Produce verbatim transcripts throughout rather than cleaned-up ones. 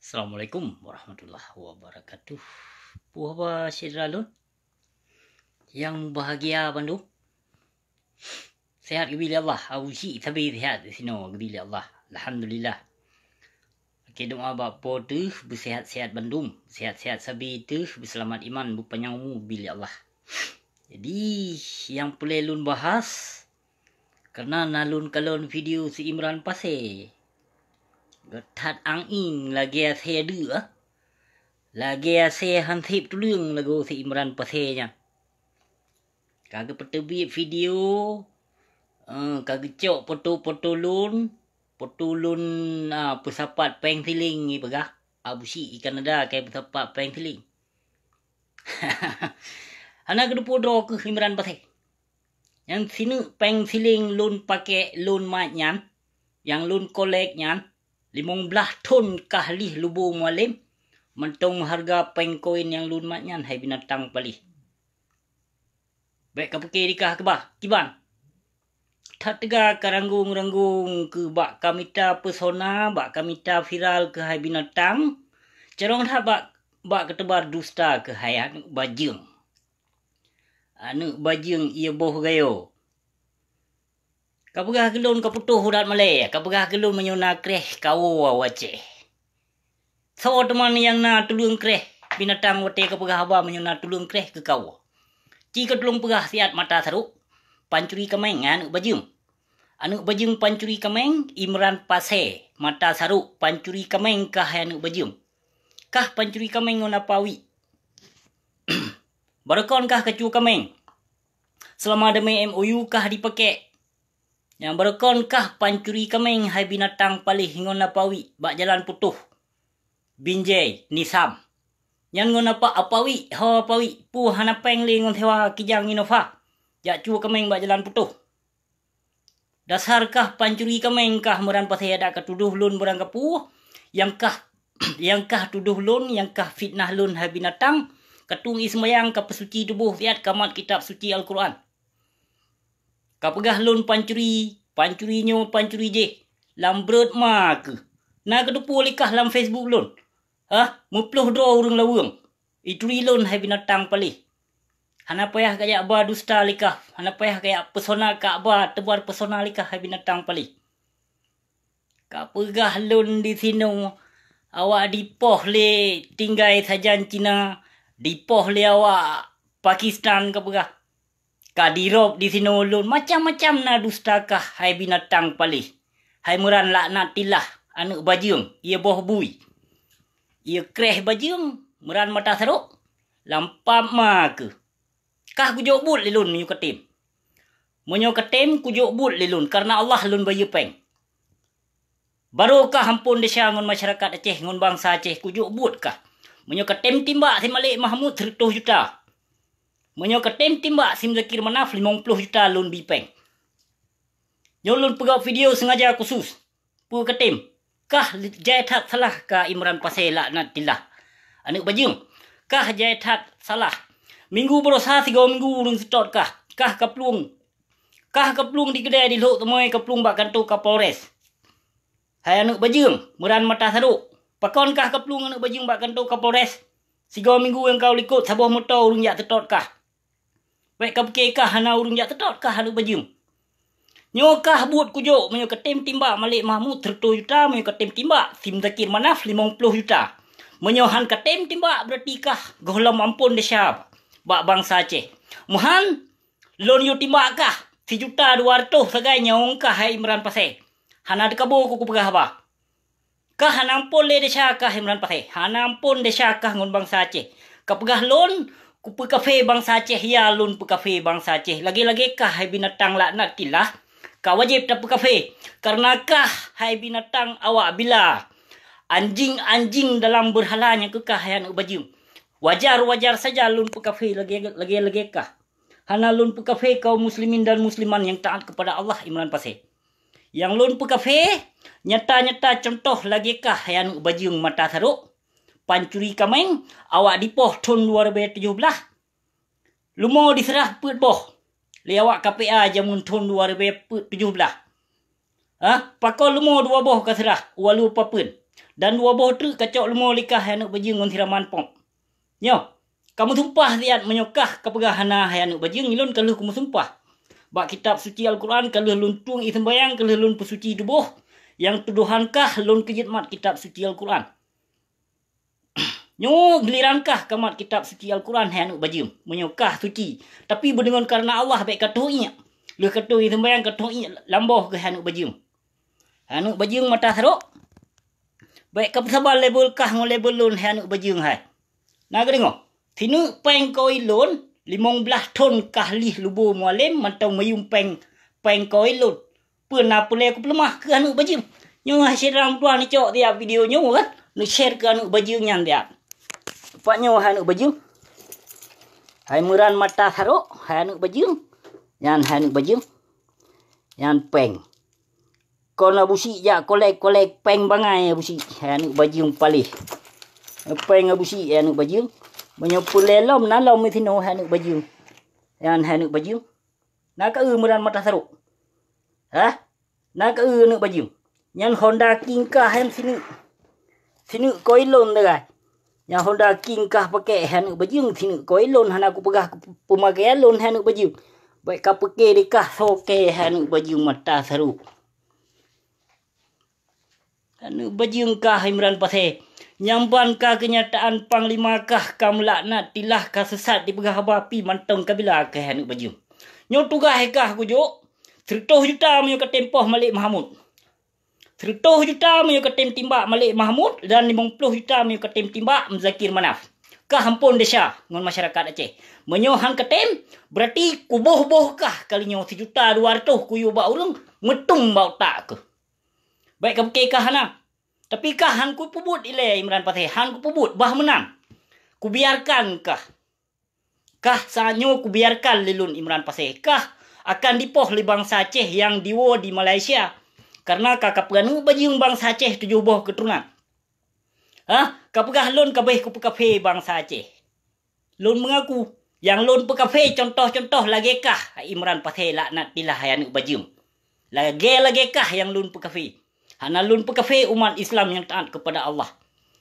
Assalamualaikum warahmatullahi wabarakatuh. Peue haba syedara lôn nyang mubahgia bandum? Sehat geubri lé Allah, Abu Syik sabe sehat disinoe geubri lé Allah. Alhamdulillah. Lakée doá bak Po teuh beusehat-sehat bandum, sehat-sehat sabe teuh, beuseulamat iman, beupanyang umu geubri lé Allah. Jadi, nyang peureulée lôn bahas, kareuna na lôn kalon video si Imran Pasé. Göt that angieng lagée asée deuk, lagée asée han seb tuleueng lagoe si Imran Pasé nyan. Ka geupeuteubiet video, eh, ka geucok poto-poto lôn, poto lôn, ah, peusapat péng siléng ipeugah, Abu Syik i Kanada ka peusapat péng siléng. Hana geuteupeue droe keuh Imran Pasé. Nyang sineuk péng siléng lôn pakék lôn mat nyan, nyang lôn kolek nyan, limong blaih thon kah lih lubo mualem, mantong hareuga péng koin nyang lôn mat nyan hai binatang paléh. Bék kapike dikah keubah, kiban. That teuga karanggong-ranggong keu bak kamita pesona, bak kamita viral keuhai binatang, carông that bak, bak kateubar dusta keuhai aneuëk bajeueng. Aneuëk bajeueng ié boh gayo. Kapeugah keu lôn kaputôh urat malée, kapeugah keu lôn meunyoe na kréh kawoe u Aceh. Soe teuma nyang na tuleueng kréh binatang watée kapeugah haba meunyoe na tuleueng kréh keu kawoe? Ci katulông peugah siat mata sarok, pancuri kaméng aneuëk bajeueng. Aneuëk bajeueng pancuri kaméng, Imran Pasé, mata sarok, pancuri kaméng kah hai aneuëk bajeueng. Kah pancuri kaméng ngon apa awik? Baroekon kah kacue kaméng? Seulama damé M O U kah dipakék? Nyang baroekon kah pancuri kaméng hai binatang paléh ngon apa awik bak jalan putôh, Binjai, Nisam. Nyan ngon apa, apa awik, ho apa awik, peue hana péng lé ngon sewa Kijang Innova, jak cue kaméng bak jalan putôh. Dasar kah pancuri kaméng kah Imran Pasé, adak katudoh lôn barang kapeue, nyang kah, nyang kah tudoh lôn, nyang kah fitnah lôn hai binatang, katueng ie seumayang, kapeusuci tuboh siat, kamat kitab suci Al-Quran. Kapeugah lôn pancuri, pancuri nyoe, pancuri jéh, lam breuet ma keuh. Na kateupeue lé kah lam Facebook lôn? Hah, meuploh droe ureuëng laweueng. Ituri lôn hai binatang paléh. Hana payah kajak ba dusta lé kah, hana payah kajak pesona kah ba, teubar pesona lé kah hai binatang paléh. Kapeugah lôn disinoe, awak dipoh lé tinggai sajan Cina, dipoh lé awak Pakistan kapeugah. Ka dirôb disinoe lôn, macam-macam na dusta kah hai binatang paléh. Hai Imran laknatillah, aneuëk bajeueng, ié boh bui. Ié kréh bajeueng, Imran mata sarok, lam pap ma keuh. Kah kujok buet lé lôn meunyoe katem. Meunyoe katem kujok buet lé lôn, kareuna Allah lôn bayeue péng. Barô kah amphon desya ngon masyarakat Aceh, ngon bansa Aceh, kujok buet kah. Meunyoe katem timbak si Malik Mahmud sireutoh juta. Meunyoe katem timbak si Muzakir Manaf limong ploh juta lôn bi péng. Nyoe lôn peugah video sengaja khusus. Peue katem? Kah jai that salah ka Imran Pasé laknatillah. Aneuëk bajeueng, kah jai that salah. Minggu barosa sigoe minggu ureuëng seutôt kah. Kah kaplueng. Kah kaplueng di keudè di Lhok Teumoi, kaplueng bak kantô Kapolres. Hai aneuëk bajeueng, Imran mata sarok. Pakon kah kaplueng aneuëk bajeueng bak kantô Kapolres? Sigoe minggu nyang ka u likot saboh moto ureuëng jak seutôt kah. Bék kapike kah hana ureuëng jak seutôt kah aneuëk bajeueng. Nyoe kah buet kujok, meunyoe katem timbak Malik Mahmud sireutoh juta, meunyoe katem timbak si Muzakir Manaf limong ploh juta. Meunyoe han katem timbak, beurati kah gohlom amphon desya bak bansa Aceh. Meuhan lôn yue timbak kah sijuta dua reutôh sagai nyawöng kah hai Imran Pasé. Hana teukabo ku kupeugah haba. Kah hana amphon lé desya kah Imran Pasé, hana amphon desya kah ngon bansa Aceh. Kapeugah lôn, kupeukafé bansa Aceh, ya lôn peukafé bansa Aceh. Lagée-lagée kah hai binatang laknatillah, ka wajéb tapeukafé. Kareuna kah hai binatang awak bila, anjing-anjing dalam beurhala nyang keu kah hai aneuëk bajeueng. Wajar-wajar saja lôn peukafé lagée, lagée-lagée kah. Hana lôn peukafé kaum muslimin dan musliman nyang taát keupada Allah Imran Pasé. Nyang lôn peukafé nyata-nyata cuntoh lagée kah hai aneuëk bajeueng mata sarok, pancuri kaméng, awak dipoh thon dua ribée tujoh blaih. Leumo diseurah peuet boh lé awak K P A jameun thon dua ribée peuet tujoh blaih. Hah? Pakon leumo dua boh ka seurah u Alue Papeuen? Dan dua boh treuk kacok leumo lé kah hai aneuk bajeueng ngon siraman pop. Nyoe, kameusumpah siat meunyoe kah kapeugah hana hai aneuk bajeueng, ilôn ka lheueh kumeusumpah. Bak kitab suci Al-Quran ka lheueh lôn tueng ie seumbayang, ka lheueh lôn peusuci tuboh, nyang tudohan kah lôn keujeuet mat kitab suci Al-Quran. Nyoe giliran kah kamat kitab suci Al-Quran hai aneuk bajeueng, meunyoe kah suci. Tapi beudeungon kareuna Allah bèk katoh iek. Lheueh katoh ie seumbayang katoh iek lam boh keuh hai aneuk bajeueng. Hai aneuk bajeueng mata sarok. Bèk kapeusaba label kah ngon label lôn hai aneuk bajeueng hai. Na kadeungoe? Sineuk péng koi lôn, limong blaih thon kah lheueh lubo Mualem mantong meuyuem péng, péng koi lôn. Peue na peulée kupeuleumah keu aneuk bajeueng. Nyoe hai syedara meutuah neucok siat video nyoe kan, neu-share keu aneuk bajeueng nyan siat. Pat nyoe hai aneuk bajeueng. Hai meuran mata sarok, hai aneuk bajeueng. Nyan hai aneuk bajeueng. Nyan péng. Kon Abusyik jak kolek-kolek péng bangai Abusyik, hai aneuk bajeueng paléh. Péng Abusyik hai aneuk bajeueng. Meunyoe peulée lom na lom sinoe hai aneuk bajeueng. Nyan hai aneuk bajeueng. Na ka eu meuran mata sarok? Hah? Na ka eu aneuk bajeueng? Nyan Honda King kah nyan sineuk. Sineuk koi lôn teugai. Nyan Honda King kah pakèk hai aneuk bajeueng, sineuk koi lôn hana kupeugah peumakaian lôn hai aneuk bajeueng. Bèk kapeuke dikah soke hai aneuk bajeueng mata sarok. Aneuk bajeueng kah Imran Pasé. Nyang ban ka keunyataan panglima kah ka meulaknat tilah ka seusat dipeugah haba pi mantong kabila kah aneuk bajeueng. Nyoe tugaih kah kujok, seureutôh juta meunyoe katem poh Malik Mahmud. Seureutôh juta meunyoe katem timbak Malik Mahmud dan limong ploh juta meunyoe katem timbak Muzakir Manaf. Kah ampôn desya ngon masyarakat Aceh. Meunyoe han katem, beurati kuboh-boh kah kali nyoe sijuta dua reutôh kuyue bak ureueng meutum bak utak keuh. Bèk kapeuke kah hana. Tapi kah han kupeubuet ilée Imran Pasé, han kupeubuet, bah meunan. Kubiarkan kah. Kah saat nyoe kubiarkan lé lôn Imran Pasé. Kah akan dipoh lé bansa Aceh nyang diwoe di Malaysia. Kareuna ka kapeuaneuk bajeueng bansa Aceh tujoh boh keuturonan. Hah? Kapeugah lôn kabéh kupeukafé bansa Aceh. Lôn meungaku, nyang lôn peukafé cuntoh-cuntoh lagée kah Imran Pasé laknatillah hai aneuk bajeueng. Lagée-lagée kah nyang lôn peukafé. Hana lôn peukafé umat Islam nyang taat keupada Allah.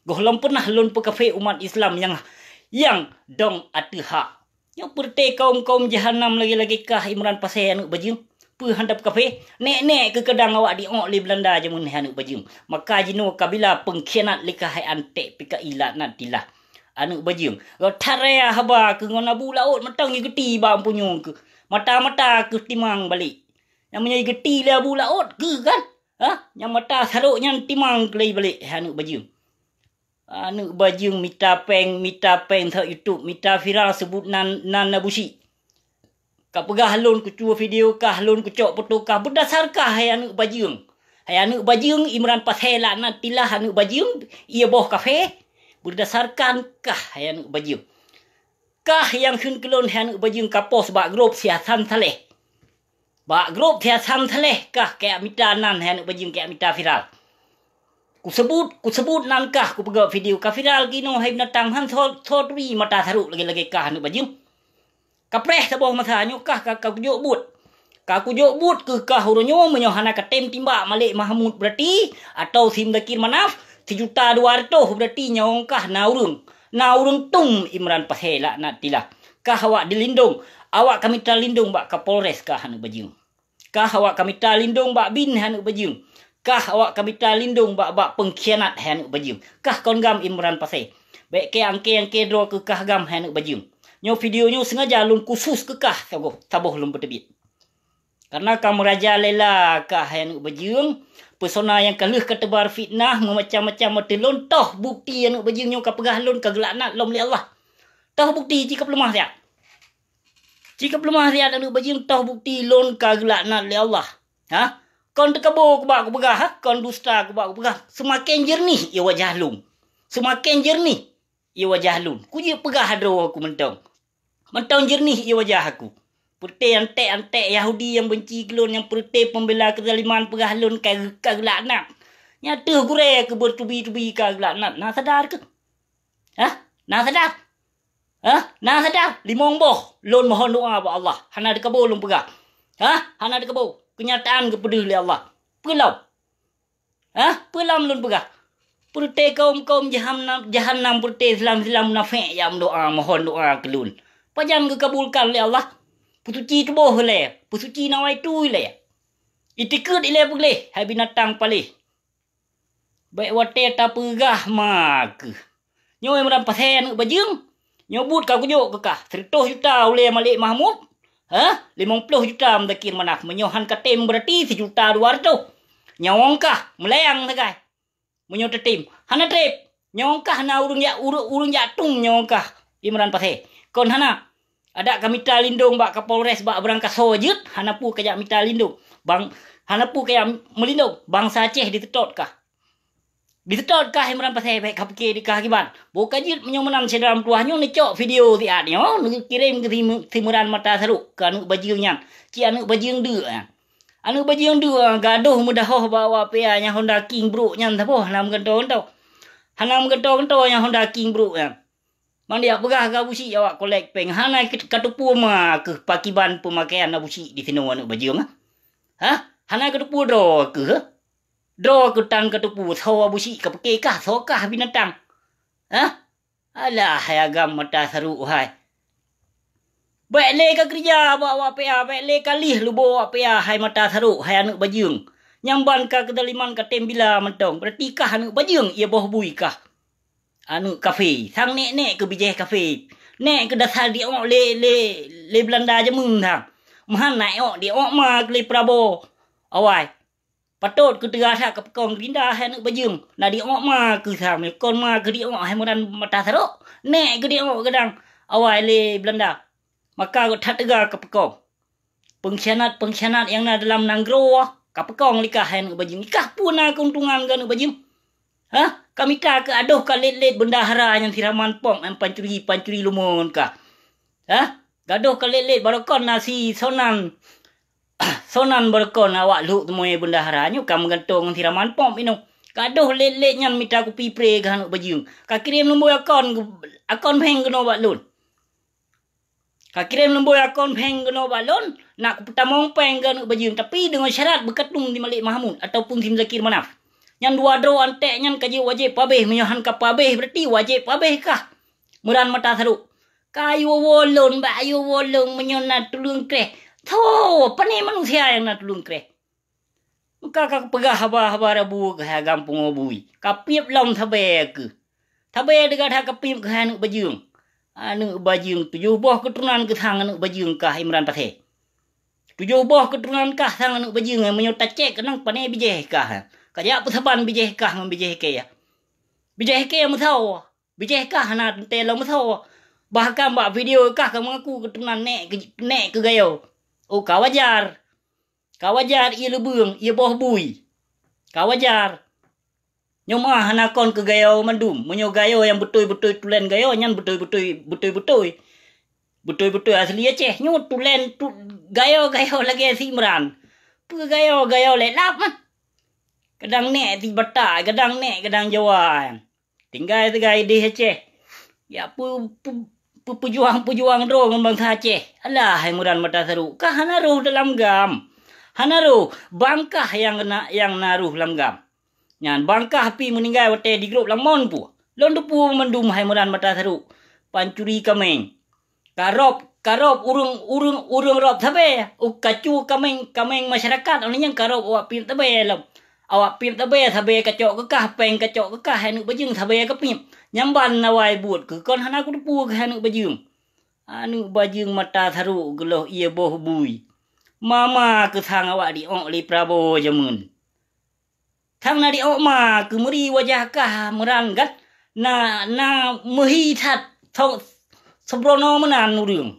Gohlom peunah lôn peukafé umat Islam nyang, nyang dong ateueh hak. Nyoe peureuté kaum-kaum jahanam lagée-lagée kah Imran Pasé aneuk bajeueng. Peue han tapeukafé? Nèk-nèk keuh kadang awak diok lé Beulanda jameun hai aneuk bajeueng. Maka jinoe kabila peungkhianat lé kah hai anték P K I laknatillah. Aneuk bajeueng. Rot that raya haba keuh ngon Abu Laôt mantong jigeuti bak punyueng keuh. Mata-mata keuh timang balek. Nyang meunyoe jigeuti lé Abu Laôt keuh kan? Hah? Nyang mata sarok nyan timang keulai balek hai aneuk bajeueng. Aneuk bajeueng mita péng, mita péng sot YouTube, mita viral seubut nan, nan Abusyik. Kapeugah lôn kucue video kah, lôn kucok peuto kah, beudasar kah hai aneuk bajeueng. Hai aneuk bajeueng Imran Pasé laknatillah aneuk bajeueng, ie boh kafé, beudasarkan kah hai aneuk bajeueng. Kah nyang kheun keu lôn hai aneuk bajeueng kapos bak grup si Hasan Saleh. Bak grup si Hasan Saleh kah kajak mita nan hai aneuk bajeueng kajak mita viral. Kuseubut, kuseubut nan kah kupeugah video ka viral kinoe hai binatang han soe, soe turi mata sarok lagée-lagée kah aneuk bajeueng. Kapreh saboh masa nyoe kah ka, ka kujok buet. Ka kujok buet keu kah uroe nyoe meunyoe hana katem timbak Malik Mahmud beurati atau si Muzakir Manaf sijuta dua reutôh beurati nyawöng kah na ureuëng. Na ureuëng tum Imran Pasé laknatillah. Kah awak dilindong, awak ka mita lindong bak Kapolres kah aneuk bajeueng. Kah awak ka mita lindong bak bin hai aneuk bajeueng. Kah awak ka mita lindong bak, bak peungkhianat hai aneuk bajeueng. Kah kon gam Imran Pasé. Bék keu angke-angke droe keu kah gam hai aneuk bajeueng. Nyoe video nyoe sengaja lôn khusus keu kah saboh, saboh lôn peuteubiet. Kareuna ka meurajalela kah hai aneuk bajeueng, peusona nyang ka lheueh ka teubar fitnah meumacam-macam ateueh lôn toh bukti aneuk bajeueng nyoe ka peugah lôn ka geulaknat lom lé Allah. Toh bukti ci ka peuleumah siat. Ci ka peuleumah siat aneuk bajeueng toh bukti lôn ka geulaknat lé Allah. Ha? Kon teukabo kubak kupeugah, ha? Kon dusta kubak kupeugah. Seumaken jeureunih ie wajah lôn. Seumaken jeureunih ie wajah lôn. Kujeuet peugah droe ku mantong. Mantong jeureunih ie wajah aku. Peureuté anték-anték Yahudi nyang beunci keu lôn, nyang peureuté peumbela keuzaliman peugah lôn ka, ka geulaknat. Nyan teuh gurée keu beutubi-tubi ka geulaknat. Na sadar keuh? Hah? Na sadar? Hah? Na sadar? Limong boh lôn mohon doa bak Allah. Hana teukabo lôn peugah. Hah? Hana teukabo. Keunyataan geupeudeuh lé Allah. Peue lom? Hah? Peue lom lôn peugah? Peureute kaum-kaum jahannam, jahannam, peureute silam-silam munafék nyang meudoa, mohon doa keu lôn. Pajan geukabulkan lé Allah? Peusuci tuboh lé, peusuci nawaitu lé. Itikeuet ilée peugleh, hai binatang paléh. Bék watée tapeugah ma kheueh. Nyoe Imran Pasé aneuk bajeueng. Nyoe buet ka kujok keu kah, sireutoh juta ulée Malik Mahmud. Hah? Limong ploh juta Muzakir Manaf. Meunyoe han katem, beurati sijuta dua reutôh. Nyawöng kah, meulayang sagai. Meunyoe tatem, hana treb. Nyawöng kah na ureuëng jak, ureuëng, ureuëng jak tueng nyawöng kah, Imran Pasé. Kon hana. Adak ka mita lindong bak Kapolres, bak Barangkasoe jeuet, hana peue ka jak mita lindong. Bang, hana peue ka jak meulindong. Bansa Aceh diseutôt kah. Diseutôt kah Imran Pasé, bék ka pike di kah kiban. Boh ka jeuet meunyoe meunan syedara meutuwah nyoe neucok video siat nyoe, neukirém keu si, si Imran Mata Sarok, keu aneuk bajeueng nyan. Cit aneuk bajeueng deuk nyan. Aneuk bajeueng deuk, ah, gadôh meudahoh bak awak P A nyang Honda King brok nyan saboh hana meugantoe-gantoe. Hana meugantoe-gantoe nyang Honda King brok nyan. Mandiak peugah keu Abu Syik awak kolek péng, hana kat-, kateupeue ma kheueh pakiban peumakaian Abu Syik disinoe aneuk bajeueng, ah. Hah? Hana kateupeue droe kheueh, eh? Droe kheueh tan kateupeue, soe Abu Syik ka pike kah, soe kah binatang. Hah? Alah, hai agam Mata Sarok, hai. Bék lé ka keureuja bak awak P A, bék lé ka lieh lubô awak P A, hai Mata Sarok, hai aneuk bajeueng. Nyang ban ka keudaliman katem bila mantong, beurati kah aneuk bajeueng, ie boh bui kah. Aneuk kafé, sang nék-nék keu bijéh kafé. Nék keu dasar diok lé, lé, lé Beulanda jameun sang. Meuhan na iok, diok ma keu lé Prabowo. Awai. Patot keu teuga that kapeukong Gerinda hai aneuk bajeueng. Na diok ma keu sang, kon ma keu diok hai Imran Mata Sarok. Nék keu diok kadang awai lé Beulanda. Maka gét that teuga kapeukong. Pengkhianat-pengkhianat nyang na dalam nanggroe, kapeukong lé kah hai aneuk bajeueng. Ikah peue na keuntungan keu aneuk bajeueng? Hah? Ka mita keu adoh ka lét-lét bendahara nyang siraman pom nyang pancuri-pancuri leumo ngon kah. Hah? Gadôh ka lét-lét barokon na si Sonan, Sonan barokon awak lhok teumé bendahara nyoe ka meugantoe ngon siraman pom inoe. Gadôh lét-lét nyan mita kupi pre keu aneuk bajeueng. Ka kirém lumbôi akon, akon bank keunoe bak lôn. Ka kirém lumbôi akon bank keunoe bak lôn, nak kupeutamong péng keu aneuk bajeueng, tapi deungon syarat beukatong di Malik Mahmud ataupun si Muzakir Manaf. Nyan dua droe anték nyan ka jeuet wajéb peuabéh, meunyoe han ka peuabéh, beurati wajéb peuabéh kah. Imran Mata Sarok. Ka yue woe lôn, bak yue woe lôn meunyoe na tuleueng kréh. Tho, pane manusia nyang na tuleueng kréh. Meuka ka peugah haba-haba rabu keuhai agam pungo bui. Ka piep lom sabe keuh. Sabe deuga that ka piep keuhai aneuk bajeueng. Aneuk bajeueng tujoh boh keuturonan keuh sang aneuk bajeueng kah Imran Pasé. Tujoh boh keuturonan kah sang aneuk bajeueng, meunyoe tacék keunong pane bijéh kah. Ka jak peusaban bijéh kah ngon bijéh kée. Bijéh kée meusawa. Bijéh kah hana teuntée lom meusawa. Bahkan bak video kah ka mengaku keuturonan nék keu, nék keu Gayo. Oh, ka wajar. Ka wajar ie leubeueng, ie boh bui. Ka wajar. Nyoe meuah hana kon keu Gayo mandum. Meunyoe Gayo nyang beutôi-beutôi tulen Gayo nyan beutôi-beutôi, beutôi-beutôi. Beutôi-beutôi asli Aceh. Nyoe tulen tu, Gayo-Gayo lagée si Imran. Peue Gayo-Gayo lé lap mah. Kadang nék si Batak, kadang nék, kadang Jawa. Tinggai-tinggai idéh Aceh. Ya, peu-, peu-, peu-, peujuang-peujuang droe ngon bansa Aceh. Alah, hai Imran Mata Sarok, kah hana roh dalam gam. Hana roh, bangkah nyang na, nyang na roh lam gam. Nyan bangkah pi meuninggai watée digrôb lam mon pu. Lôn teupeue mandum hai Imran Mata Sarok. Pancuri kaméng. Karôb, karôb ureuëng, ureuëng, ureuëng rôb sabe, u kacu kaméng, kaméng masyarakat, oh nyan karôb awak piep sabe lom. Awak piep sabe, sabe kacok keu kah, péng kacok keu kah, hai aneuk bajeueng sabe kapiep. Nyang ban awai buet keuh kon hana kuteupeue keuh hai aneuk bajeueng. Aneuk bajeueng Mata Sarok geuloh ie boh bui. Mama keuh sang awak diok lé Prabowo jameun. Thang na diok ma keuh meuri wajah kah Imran gat, na, na meuhi that, tho-, seubronoe meunan ureuëng.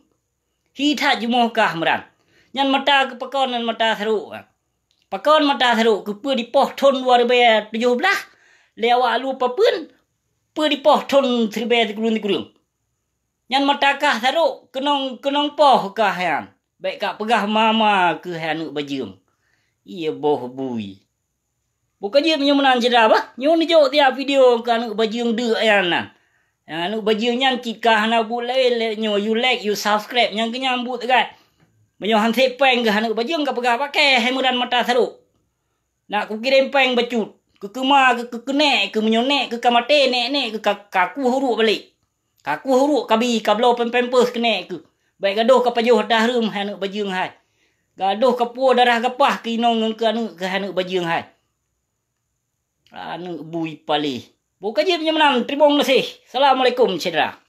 Hi that jumoh kah Imran. Nyan mata keuh pakon nyan Mata Sarok. Pakon Mata Sarok keuh peue dipoh thon dua ribée tujoh blaih, lé awak alue papeuen, peue dipoh thon siribée sikureueng-sikureueng. Nyan mata kah Sarok keunong, keunong poh kah nyan. Bék ka peugah mama keuh hai aneuk bajeueng. Ie boh bui. Bukon jeuet meunyoe meunan cit dah bah. Nyoe neujok tiap video keu aneuk bajeueng deuk nyan nan. Nyang aneuk bajeueng nyan cit ka hana buet laén lé nyoe, you like, you subscribe, nyang keu nyan buet sagai. Meunyoe han sép péng keuh aneuk bajeueng ka peugah paké hai Imran Mata Sarok. Nak kukirém péng bacut. Keu keuma keu, keu keunek keu, meunyoe nek keu ka maté, nek-nek keu ka, ka kueh uruek balek. Ka kueh uruek kabi, ka bloe pem-, pampers keunek keu. Bèk gadôh ka pajoh ata hareuem hai aneuk bajeueng hai. Gadôh ka puwoe darah gapah keu inong ngon keu aneuk keu hai aneuk bajeueng hai. Aneuk bui paléh. Boh ka jeuet nyoe meunan, teurimong gaséh. Assalamualaikum syedara.